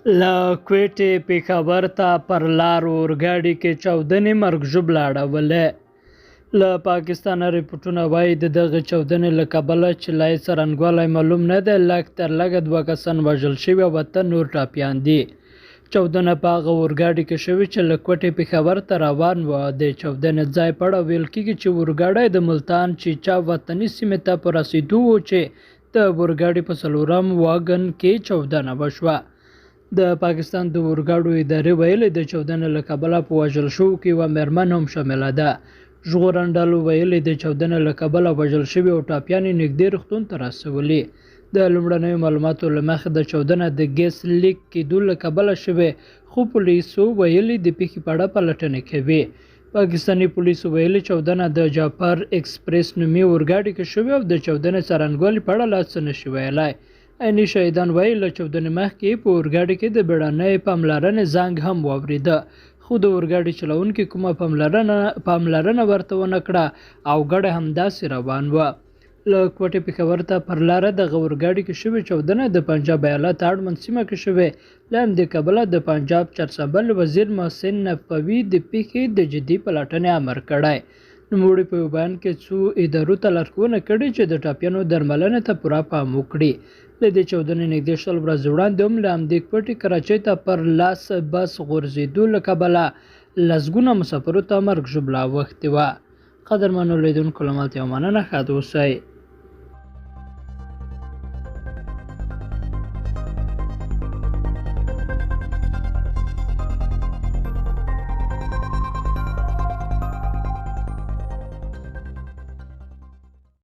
له کوټې پېښور ته پر لار اورګاډي کې چاودنې مرګ ژوبله اړولې. له پاکستانه رپوټونه وايي، د دغې چاودنې له کبله چې لا یې څرنګوالی معلوم نه دی، لږ تر لږه دوه کسان وژل شوي او اته نور ټپیان دي. چاودنه په هغه اورګاډي کې شوې چې له کوټې پېښور ته روان و. د چاودنې ځای په اړه ویل کېږي چې اورګاډی د ملتان چیچا وطني سیمې ته په رسېدو و چې د اورګاډي په څلورم واګن کې چاودنه وشوه. د پاکستان د اورګاډو ادارې ویلي، د چاودنې له کبله په وژل شوو کې یوه مېرمن هم شامله ده. ژغورن ډلو ویلي، د چاودنې له کبله وژل شوي او ټپیان یې نږدې روغتون ته رسولي. د لومړنیو معلوماتو له مخې د چاودنه د ګیس لیک کېدو له کبله شوې، خو پولیسو ویلي د پېښې په اړه پلټنې کوي. پاکستاني پولیسو ویلي، چاودنه د جعفر ایکسپریس نومي اورګاډي کې شوې او د چاودنې څرنګوالي په اړه لا څه نشي ویلای. عیني شاهدان وایي، له چاودنې مخکې په اورګاډي کې د بیړنۍ پاملرنې زنګ هم واورېده، خو د اورګاډي چلوونکي کومه پاملرنه ورته ونه کړه او ګاډی همداسې روان و. له کوټې پېښور ته پر لاره دغه اورګاډي کې شوې چاودنه د پنجاب ایالت اړوند سیمه کې شوې. له همدې کبله د پنجاب چارسمبل وزیر محسن نقوي د پېښې د جدي پلټنې امر کړی. نوموړي په یو بیان کې څو ادارو ته لارښوونه کړې چې د ټپیانو درملنې ته پوره پام وکړي. له دې چاودنې نږدې 20 ورځې وړاندې هم له همدې کوټې کراچۍ ته پر لاس بس غورځېدو له کبله لسګونه مسافرو ته مرګ ژوبله اوښتې وه. قدرمنو لیدونکو، له مالتیا مننه، ښاد اوسئ.